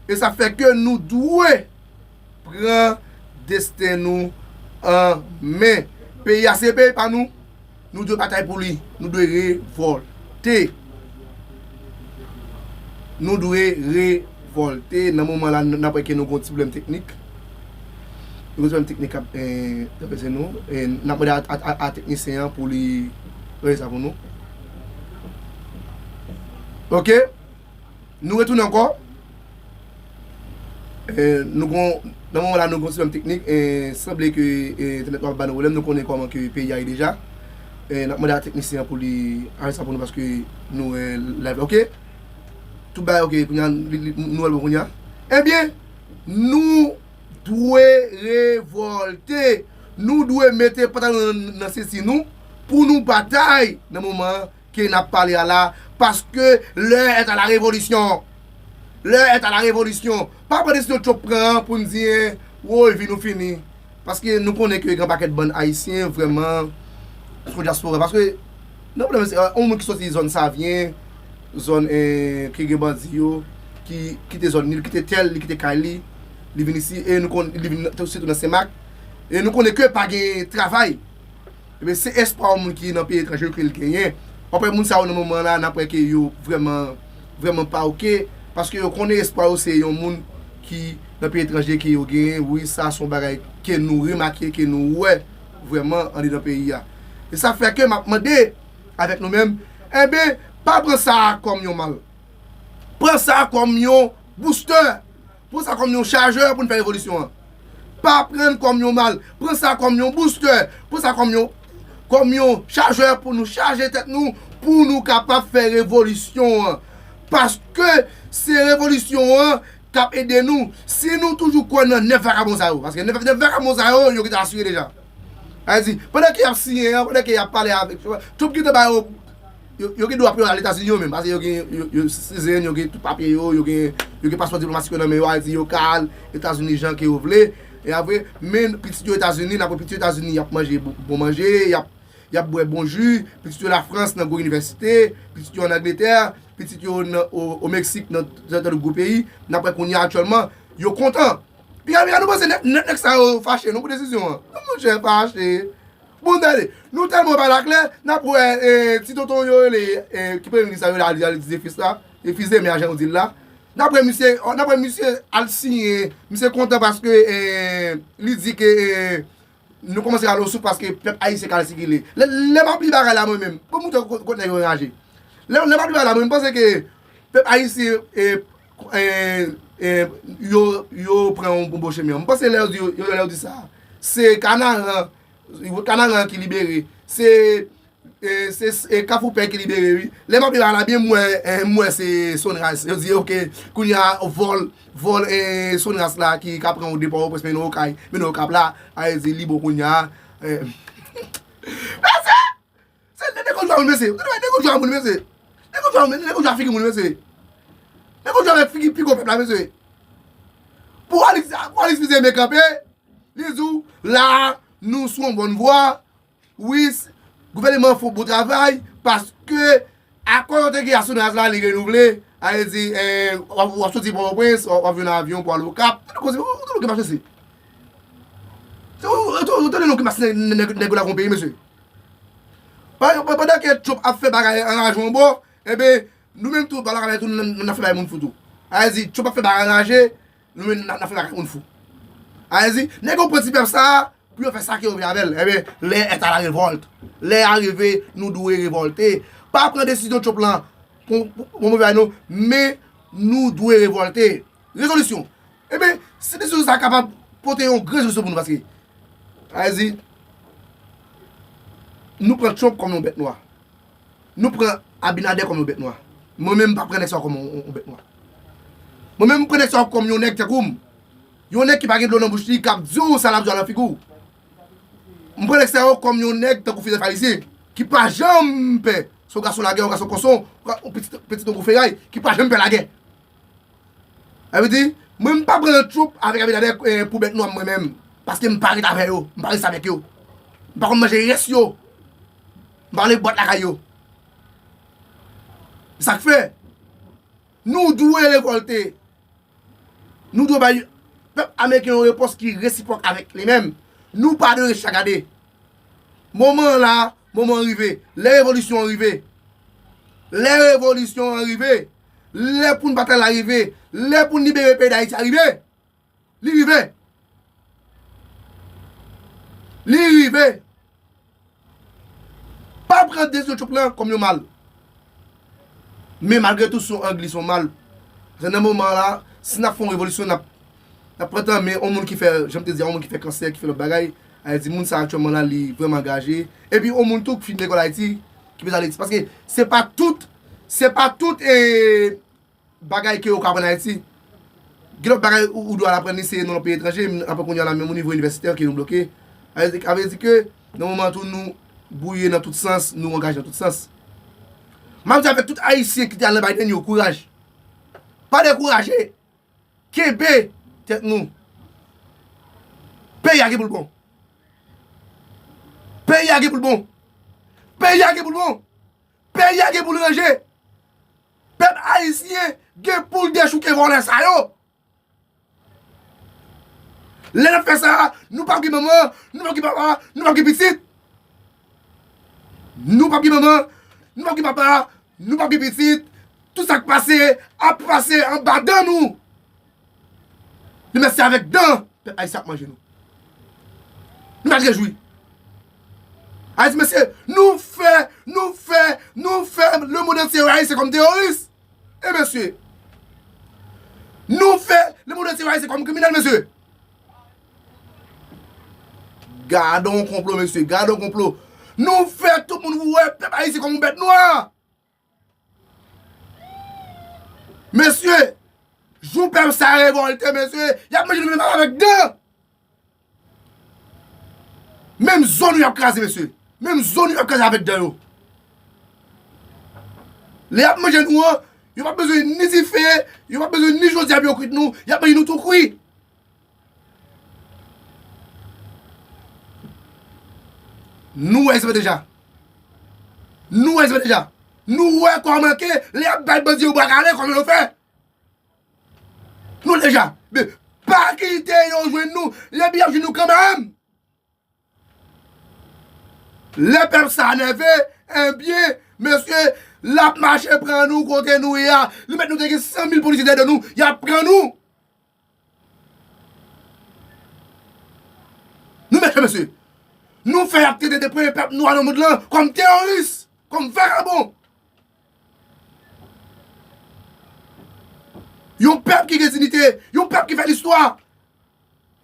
e sa fè ke nou dwe pran desten nou an men. Peyi a se peyi pa nou. Nou dwe batay pou li. Nou dwe revòlte. Nou dwe revòlte. Nan moman la, n ap wè ke nou gen yon ti pwoblèm teknik. Nou gen yon ti pwoblèm teknik k ap, eh, traverse nou. E n ap mande a, a, a, a teknisyen an pou li regle sa pou nou. Oke? Nou retounen ankò. Eh, nou gon, nan moman la, nou gon ti pwoblèm teknik. Eh, sanble ke, eh, entènèt nou ap ba nou pwoblèm. Nou konnen kòman ke peyi a ye deja. Eh, n ap mande a teknisyen an pou li aranj sa pou nou paske nou, eh, live la, oke? Tout bagay oke, kounye a, li, li, nou wè l bon kounye a. Ebyen, nou dwe revòlte. Nou dwe mete pantalon nan, nan senti nou pou nou batay nan moman an ke n ap pale a la, paske l'heure est à la révolution. L'heure est à la révolution. Pa pran desizyon Trump pran an pou n di, eh, woy, vi nou fini. Paske nou konnen ke gen pakèt bann Ayisyen vrèman sou dyaspora. Paske nan pwoblèm se, eh, yon moun ki soti zòn Savyen, zòn, eh, ki gen bandi yo, ki kite zòn li, li kite tè l, li kite kay li, li vin isi, e nou konn, li vin nan, sitou nan Senmak. E nou konnen ke pa gen travay. Ebyen, se espwa yon moun ki nan peyi etranje yo ke l genyen. W ap wè moun sa yo nan moman la, n ap wè ke yo vrèman, vrèman pa oke, paske yo konnen espwa yo se yon moun ki nan peyi etranje ke yo genyen. Wi, sa se yon bagay ke nou remake, ke nou wè vrèman andedan peyi a. E sa fè ke m ap mande avèk nou menm, enben, pa pran sa a kòm yon mal. Pran sa a kòm yon booster. Pran sa kòm yon chajè pou n fè revolisyon an. Pa pran l kòm yon mal. Pran sa kòm yon booster. Pran sa kòm yon, kòm yon chajè pou nou chaje tèt nou, pou nou kapab fè revolisyon an. Paske se revolisyon an k ap ede nou. Si nou toujou kwè nan nèf vakabon sa yo, paske nèf, nèf vakabon sa yo, yo gentan asire deja. Sa vle di, pandan ke y ap siyen an, pandan ke y ap pale avèk Trump, Trump gentan ba yo, yo, yo gen dwa pou yo al Etazini yo menm, paske yo gen, yo, yo citizen, yo gen tout papye yo, yo gen, yo gen paspò diplomatik yo nan men yo, sa vle di yo ka al Etazini jan ke yo vle. E apre, men pitit yo Etazini, n ap wè pitit yo Etazini, y ap manje bon, bon manje, y ap, y ap bwè bon ji, pitit yo Lafrans nan gwo inivèsite, pitit yo ann Angletè, pitit yo nan, o, o Meksik, nan, nan, nan gwo peyi, n ap wè kounye a aktyèlman, yo kontan. Piga, piga, nou panse nèt, nèt, nèg sa yo fache, non, pou desizyon an. Non, monchè, fache. Bon, tande, nou tèlman pale aklè, n ap wè, e, ti tonton yo rele, e, ki premye minis la, yo rele Alix Zefis la, e, fils de mè a jan yo di l la. N ap wè misye, n ap wè misye al siyen, misye kontan paske, e, li di ke, e, nou kòmanse rale yon souf paske pèp ayisyen ka sikile. Lè, lè m ap li bagay la mwen menm, pou m montre w kot, kot nèg yo anraje. Lè, lè m ap li bagay la mwen, m panse ke pèp ayisyen, e, e, e, yo, yo pran yon bon, bon chemen. M panse lè yo di, yo, lè yo di sa, se Kanaran, Kanaran ki libere. Se, e, se, e, Kafou Pè ki libere, wi. Lè m ap li bagay la byen, m wè, e, m wè se Sonras. Yo di, oke, kounye a vòl, vòl, e, Sonras la ki ka pran ou de Pòtoprens, mennen w Okay, mennen w Okap la, a di li bon kounye a. E, mesye! Se nèg yo jwe a moun, mesye. Nèg yo jwe a moun, mesye. Nèg yo jwe a moun, nèg yo jwe a figi moun, mesye. Nèg yo jwe avèk figi pi gwo pèp la, mesye. Pou Alix, pou Alix Fils-Aimé kanpe, li di w, la, nou sou yon bòn vwa. Wi, gouvènman an fè yon bon travay, paske akò yo te gen a Sonras la, li renouvle. A vle di, eh, w ap, w ap soti Pòtoprens, w ap, w ap jwenn avyon pou al Okap. Tande koze, ou, ou tande grimas, mesye. Se ou, ou, ou tande non grimas nèg, nèg, nèg yo la gon peyi, mesye. Pa, pa, pandan ke Trump ap fè bagay anraje yon bò, enben, nou menm tou, pa lakay tou, n, n, n ap fè bagay moun fou tou. A vle di, Trump ap fè bagay anraje, nou menm, n ap, n ap fè bagay moun fou. A vle di, nèg yo pran ti pèp sa a, pou yo fè sa ke yo vle avè l. Enben, lè est à la révolte. Lè a rive, nou dwe revòlte. Pa pran desizyon Trump lan pou, pou, pou move bagay non, men nou dwe revòlte. Rezolisyon. Enben, si desizyon sa a kapab pote yon gran rezolisyon pou nou, paske, a vle di, nou pran Trump kòm yon bèt nwa. Nou pran Abinader kòm yon bèt nwa. Mwen menm, m pa pran nèg sa yo kòm yon, yon, yon bèt nwa. Mwen menm, m pran nèg sa yo kòm yon nèg tankou m. Yon nèg ki pa gen dlo nan bouch li, k ap di w sa l ap di w a nan figi w. M pran nèg sa yo kòm yon nèg tankou Fidel Farizyen, ki pa janm pè. Se yon gason lagè, yon gason kòson, yon pitit, pitit yon gwo feray, ki pa janm pè lagè. Sa vle di, mwen, m pa pran Trump avèk Abinader, eh, pou bèt nwa mwen menm. Paske m pa ret avè yo, m pa restavèk yo. M pa konn manje rès yo. M pa konn bwat lakay yo. Se sa k fè, nou dwe revòlte. Nou dwe bay pèp ameriken yon repons ki resipwòk avèk li menm. Nou pa dwe ret chita gade. Moman an la, moman an rive. Lè revolisyon an rive. Lè revolisyon an rive. Lè pou n batay la rive. Lè pou n libere peyi Dayiti a rive. Li rive. Li rive. Pa pran desizyon Trump lan kòm yon mal. Men malgre tou, se yon ang li, se yon mal. Paske nan moman an la, si n ap fè yon revolisyon, n ap, n ap pran tan, men yon moun ki fè, jan m te di a, yon moun ki fè kansè, ki fè lòt bagay, a vle di moun sa aktyèlman la, li vrèman angaje. Epi yon moun tou ki fin lekòl Ayiti, ki bezwen al Ayiti. Paske se pa tout, se pa tout, e, bagay ke ou ka aprann Ayiti. Gen lòt bagay ou, ou dwe al aprann li, se nan yon peyi etranje, men apre kounye a la, menm o nivo inivèsitè ke nou bloke. A vle di, a vle di ke, nan moman tou, nou bwouye nan tout sans, nou angaje nan tout sans. M ap di avèk tout Ayisyen ki te al nan Biden yo, kouraj. Pa dekouraje. Kenbe tèt nou. Peyi a gen pou l bon. Peyi a gen pou l bon. Peyi a gen pou l bon. Peyi a gen pou l ranje. Pèp ayisyen gen pou l dechouke vòlè sa yo. Lè n ap fè sa, nou p ap gen manman, nou p ap gen papa, nou p ap gen pitit. Nou p ap gen manman, nou p ap gen papa, nou p ap gen pitit. Tout sa k pase, ap pase anba dan nou. Demen se avèk dan pèp ayisyen ap manje nou. Nou mèt rejwi. Ayiti, mesye, nou fè, nou fè, nou fè lemonn antye wè Ayisyen kòm teworis. E mesye, nou fè lemonn antye wè Ayisyen kòm kriminèl, mesye. Gadon konplo, mesye, gadon konplo. Nou fè tout moun wè pèp Ayisyen kòm yon bèt nwa. Mesye, jou pèp sa revòlte, mesye, y ap manje nou menm avèk dan. Menm zo nou y ap kraze, mesye. Menm zo nou y ap kraze avèk dan yo. Lè y ap manje nou an, yo p ap bezwen ni dife, yo p ap bezwen ni jodi a pou yo kwit nou, y ap manje nou tou kwi. Nou wè egzanp deja. Nou wè egzanp deja. Nou wè kòman ke lè y ap bay bandi yo bwa kale, kòman yo fè. Nou deja. Men pa kite yo jwenn nou. Epi y ap jwenn nou kanmenm. Lè pèp sa nève, ebyen, mesye, l ap mache pran nou kote nou ye a. Li mèt nou te gen san mil polisye dèyè nou, y ap pran nou. Nou mechan, mesye. Nou fè y ap trete de premye pèp nwa nan mond lan kòm teworis, kòm vagabon. Yon pèp ki gen diyite, yon pèp ki fè listwa.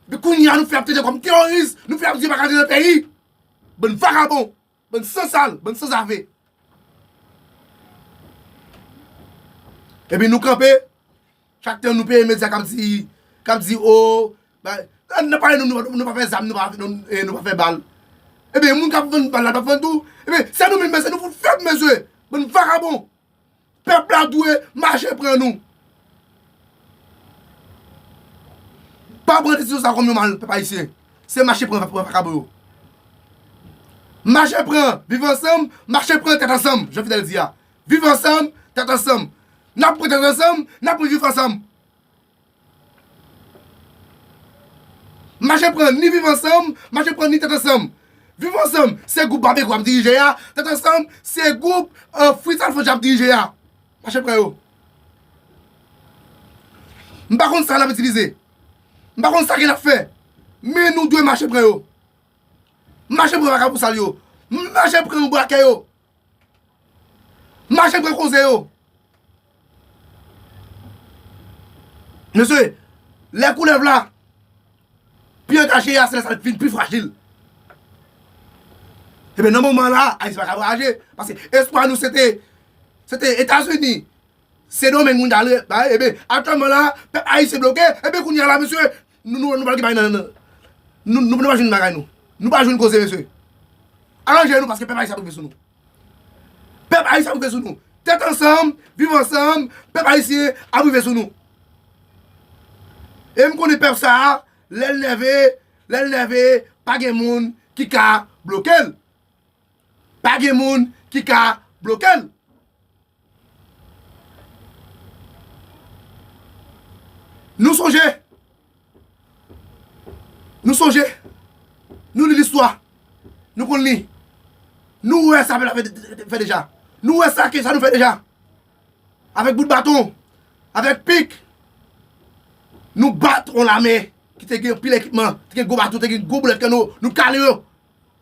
Epi kounye a nou fè y ap trete kòm teworis, nou fè y ap di yo pa ka antre nan peyi. Bann vagabon, bann sansal, bann sanzave. Epi nou kanpe, chak tan nou peye medya k ap di, k ap di, o, ba, nan pale nou, nou, nou pa fè zam, nou pa, nou, e, nou pa fè bal. Ebyen, moun k ap vann bal la, t ap vann tou. Ebyen, se nou menm, mesye, nou fout fèb, mesye. Bann vagabon. Pèp la dwe mache pran nou. Pa pran desizyon sa kòm yon mal, pèp ayisyen. Se mache pran, pran vagabon yo. Mache pran, viv ansanm, mache pran tèt ansanm, Jean Fidel di a. Viv ansanm, tèt ansanm. N ap pran tèt ansanm, n ap pran viv ansanm. Mache pran ni viv ansanm, mache pran ni tèt ansanm. Viv ansanm, se gwoup Babekyou ap dirije a, tèt ansanm, se gwoup, euh, Fritz Alphonse ap dirije a. Mache pran yo. M pa konn sa n ap itilize. M pa konn sa ke n ap fè. Men nou dwe mache pran yo. Mache pran vakabon sal yo. Mache pran bwakè yo. Mache pran koze yo. Mesye, lè koulèv la pi angaje a, se lè sa l vin pi frajil. Ebyen, nan moman la, Ayiti pa ka vwayaje. Paske espwa nou se te, se te Etazini, Sendomeng moun t al bay, ebyen, aktyèlman la, pèp ayisyen bloke, ebyen, kounye a la, mesye, nou, nou, nou pral gen bagay nan, nan, nou, nou, nou pa jwenn bagay nou. Nou pa jwenn koze, mesye. Aranje nou paske pèp ayisyen ap rive sou nou. Pèp ayisyen ap rive sou nou. Tèt ansanm, viv ansanm, pèp ayisyen ap rive sou nou. E m konnen pèp sa a, lè l nève, lè l nève, pa gen moun ki ka bloke l. Pa gen moun ki ka bloke l. Nou sonje. Nou sonje. Nou li listwa. Nou konn li. Nou wè sa pèp la fè, fè deja. Nou wè sa ke sa nou fè deja. Avèk bout baton. Avèk pik. Nou bat yon lame ki te gen anpil ekipman, te gen gwo baton, te gen gwo boulèt kanno. Nou kale yo.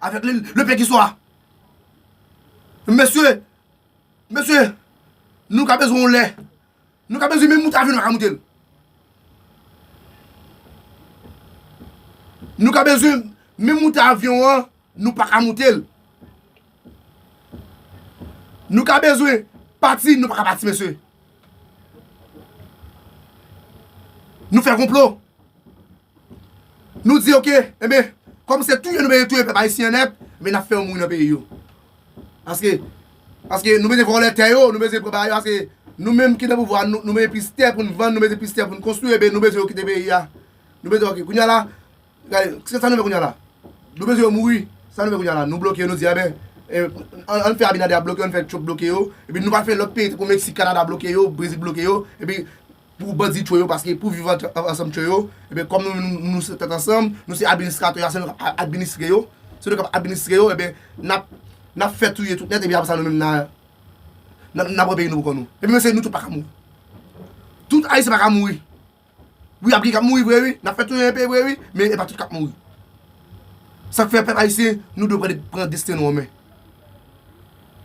Avèk le, le pè ki swa. Mesye, mesye, nou ka bezwen yon lè. Nou ka bezwen menm moute avyon, nou pa ka moute l. Nou ka bezwen menm moute avyon an, nou pa ka moute l. Nou ka bezwen pati, nou pa ka pati, mesye. Nou fè konplo. Nou di, oke, enben, kòm se touye nou bezwen touye pèp ayisyen an nèt, enben, n ap fè yo mouri nan peyi yo. Paske, paske nou bezwen vòlè tè yo, nou bezwen pran bagay yo, paske nou menm ki nan pouvwa, nou, nou bezwen plis tè pou n vann, nou bezwen plis tè pou n konstwi, enben, nou bezwen yo kite peyi a. Nou bezwen, oke, kounye a la, gade, se sa nou vle kounye a la. Nou bezwen yo mouri, sa nou vle kounye a la. Nou bloke yo, nou di, enben, e, ann, ann fè Abinader bloke yo, ann fè Trump bloke yo, epi nou pral fè lòt peyi, tankou Meksik, Kanada bloke yo, Brezil bloke yo, epi pou bandi tchwe yo, paske pou viv an-, an-, ansanm tchwe yo, ebyen, kòm nou, nou, nou se tèt ansanm, nou se administratè yo, se nou k ap a-, administre yo, se nou k ap administre yo, ebyen, n ap, n ap fè touye tout nèt, epi apre sa, nou menm, n a, n a, n a pran peyi nou pou kò nou. Epi, mesye, nou tout pa ka mouri. Tout Ayisyen pa ka mouri. Wi, ap gen k ap mouri vre, wi. N ap fè touye yon peyi vre, wi, men e pa tout k ap mouri. Sa k fè pèp ayisyen, nou dwe pran, pran desten nou an men.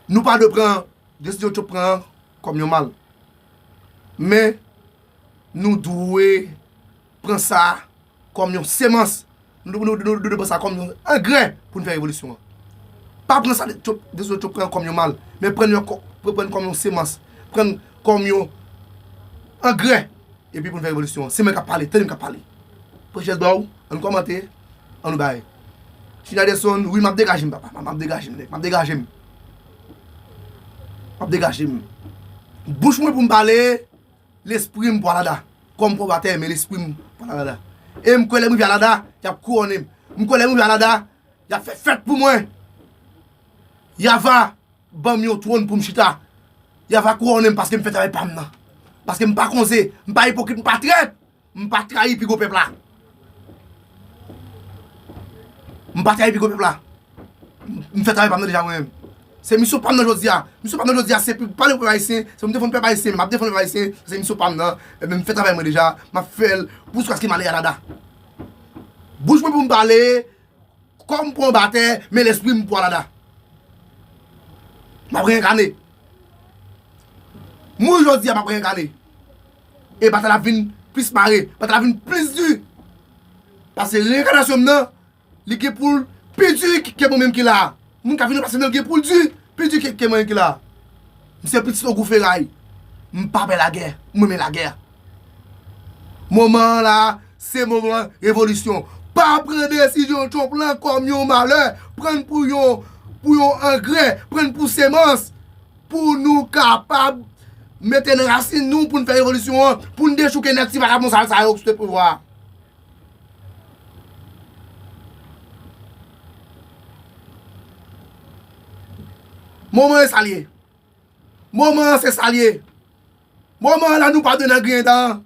Nou pa dwe pran desizyon Trump pran an kòm yon mal. Men, nou dwe pran sa kòm yon semans. Nou, nou, nou, nou dwe pran sa kòm yon angrè pou n fè revolisyon an. Pa pran sa Trump, desizyon Trump pran kòm yon mal, men pran l kò-, pran l kòm yon semans. Pran l kòm yon angrè. Epi pou n fè revolisyon an. Se mwen k ap pale, tande m k ap pale. Pran chèz ba w, ann kòmante, ann nou bay. China Deson, wi, m ap degaje m, papa. M ap degaje m, nèg. M ap degaje m. M ap degaje m. Bouch mwen pou m pale, lespri m pwalada. Kò m konbatè, men lespri m pwalada. E m kwè lè m rive Alada, y ap kouwone m. M kwè lè m rive Alada, y ap fè fèt pou mwen. Y a va ban m yon twòn pou m chita. Y a va kouwone m paske m fè travay pa m nan. Paske m pa konze, m pa ipokrit, m pa trèt. M pa trayi pi gwo pèp la. M pa trayi pi gwo pèp la. M M fè travay pa m nan deja mwen menm. Se misyon pa m nan jodi a. Misyon pa m nan jodi a, se pou pale pou pèp ayisyen, se pou m defann pèp ayisyen, men m ap defann pèp ayisyen, se misyon pa m nan. Ebyen, m fè travay mwen deja, m ap fè l pou jiskaske m ale Kanada. Bouch mwen pou m pale, kò m pou anba tè, men lespri m pou Kanada. M ap reyènkane. Mouri jodi a, m ap reyènkane. E batay la vin plis mare, batay la vin plis di. Paske reyènkanasyon m nan, li gen pou l pi di ke mwen menm ki la a. Moun k ap vin ranplase m nan, li gen pou l di, pi di ke, ke mwen menm ki la a. M se pitit Ogou Feray. M pa pè lagè. M renmen lagè. Moman an la, se moman revolisyon. Pa pran desizyon Trump lan kòm yon malè. Pran l pou yon, pou yon angrè. Pran l pou semans. Pou nou kapab mete nan rasin nou, pou n fè revolisyon an, pou n dechouke nèg ti vagabon sal sa yo ki sou tèt pouvwa a. Moman an se sa l ye. Moman an se sa l ye. Moman an la, nou pa dwe nan griyen dan.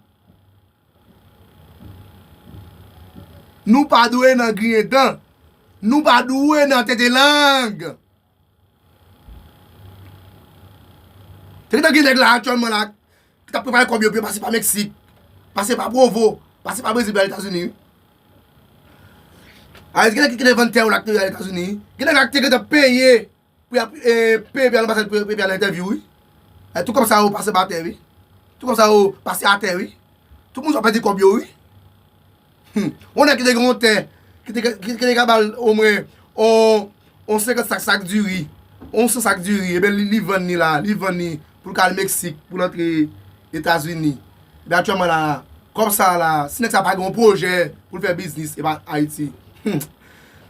Nou pa dwe nan griyen dan. Nou pa dwe nan tete lang. Te gentan gen nèg la aktyèlman la ki t ap prepare kòb yo pou yo pase pa Meksik, pase pa Pwovo, pase pa Brezil pou y al Etazini. Ayiti, gen nèg ki te vann tè yo la ki te al Etazini. Gen nèg la ki te gentan peye pou y ap, e, peye pou y al anbasad, pou, pou y al entèvyou, wi. E, tout kòb sa yo pase pa tè, wi. Tout kòb sa yo pase atè, wi. Tout moun sa yo pèdi kòb yo, wi. Hmm. Yon nèg ki te gen yon tè, ki te, ki, ki te ka ba l omwen on, on senkant sak, sak diri, on san sak diri, ebyen, li, li vann li la, li vann li pou l ka al Meksik, pou l antre Etazini. Ebyen, aktyèlman la, kòb sa la, si nèg sa pa gen yon pwojè pou l fè biznis, e pa Ayiti. Hmm.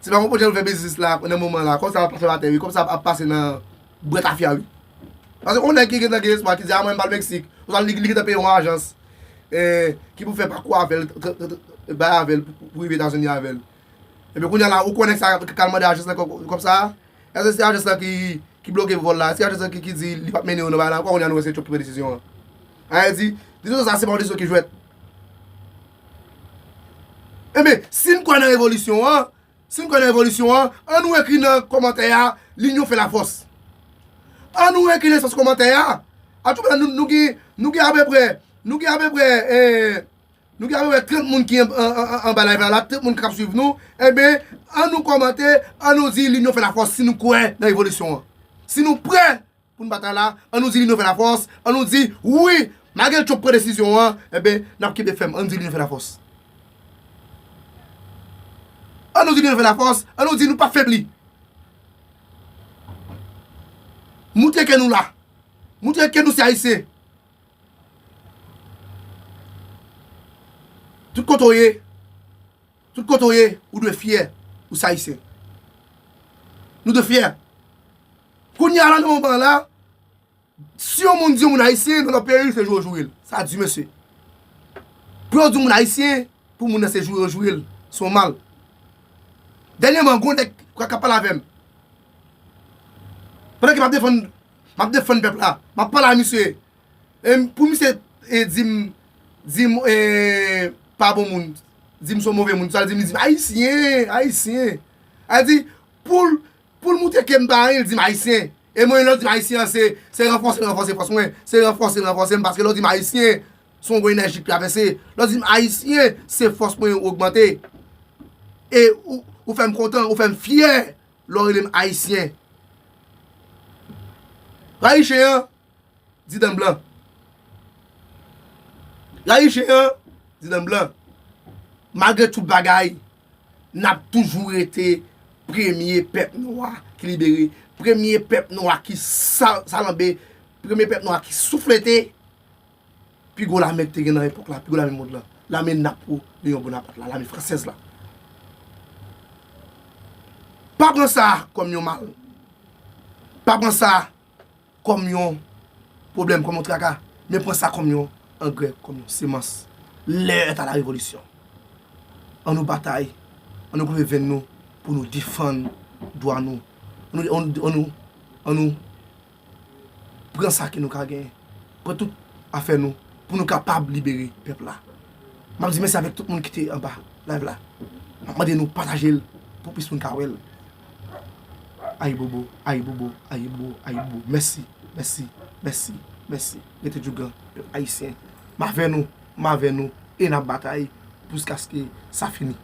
Si pa gen yon pwojè pou l fè biznis la, nan moman la, kòb sa ap pase atè, wi, kòb sa ap pase nan bwè tafya, wi. Paske yon nèg ki gentan gen espwa, ki di, "A, mwen, m pral Meksik." Ou sa, li, li gentan peye yon ajans, eh, ki pou fè pakou avè l, t-, t-, t-, bay avè l pou, pou rive Etazini avè l. Epi kounye a la, ou konnen sa, k-, k-, k-, al mande ajans lan kò-, kòb sa? Èske se ajans lan ki, ki bloke vòl la? Èske ajans lan ki, ki di li p ap mennen yo nan bagay la ankò? Kounye a nou wè se Trump ki pran desizyon an. Sa vle di, desizyon sa se pa yon desizyon ki jwèt. Ebyen, si n kwè nan revolisyon an, si n kwè nan revolisyon an, an nou ekri nan kòmantè a, "Linyon fè lafòs." An nou ekri nan espas kòmantè a. Aktyèlman, nou, nou gen, nou gen apeprè, nou gen apeprè, eh, nou gen apeprè trant moun ki an, an, an, an, anba live la, la, trant moun k ap swiv nou. Ebyen, an nou kòmante, an nou di, "Linyon fè lafòs," si nou kwè nan revolisyon an. Si nou prè pou n batay la, an nou di, "Linyon fè lafòs," an nou di, "Wi, malgre Trump pran desizyon an, ebyen, n ap kenbe fèm," an nou di, "Linyon fè lafòs." An nou di, "Linyon fè lafòs," an nou di, "Nou p ap febli." Montre ke nou la. Montre ke nou se Ayisyen. Tout kote w ye, tout kote w ye, ou dwe fyè, ou se Ayisyen. Nou dwe fyè. Kounye a la, nan moman la, si yon moun di yon moun Ayisyen, nan lòt peyi, se joure w joure l. Sa di, mesye. Pou yo di yon moun Ayisyen, pou moun nan se joure w joure l. Se yon mal. Dènyèman, gon nèg k ap pale avè m. Pandan ke m ap defann, m ap defann pèp la, m ap pale a misye. E m, pou misye, e, di m, di m, e, pa bon moun, di m se yon move moun, sa l di m, li di m, "Ayisyen, Ayisyen." Sa di, pou l, pou l montre ke m pa anyen, li di m, "Ayisyen." E mwen, lè l di m, "Ayisyen," an se, se ranfòse l ranfòse fòs mwen, se ranfòse l ranfòse m, paske lè w di m, "Ayisyen," se yon gwo enèji k travèse. Lè w di m, "Ayisyen," se fòs mwen ogmante. E ou, ou fè m kontan, ou fè m fyè, lè w rele m Ayisyen. Rayi chen an, di dan blan. Rayi chen an, di dan blan. Malgre tout bagay, n ap toujou rete premye pèp nwa ki libere, premye pèp nwa ki sa-, salanbe, premye pèp nwa ki souflete. Pi gwo lame ki te gen nan epòk la, pi gwo lame mond lan, lame Napoleyon Bonaparte la, lame fransèz la. Pa pran sa kòm yon mal. Pa pran sa kòm yon pwoblèm, kòm yon traka, men pran sa kòm yon angrè, kòm yon semans. L'heure est à la révolution. An nou batay, an nou leve venn nou pou nou defann dwa nou. An nou, an nou, an nou, an nou pran sa ke nou ka genyen. Pran tout afè nou pou nou kapab libere pèp la. M ap di mèsi avèk tout moun ki te anba live la. M ap mande nou pataje l pou plis moun ka wè l. Ayibobo, ayibobo, ayibobo, ayibobo. Mèsi, mèsi, mèsi, mèsi. Rete djougan, pèp ayisyen. M avè nou, m avè nou, e n ap batay jiskaske sa fini.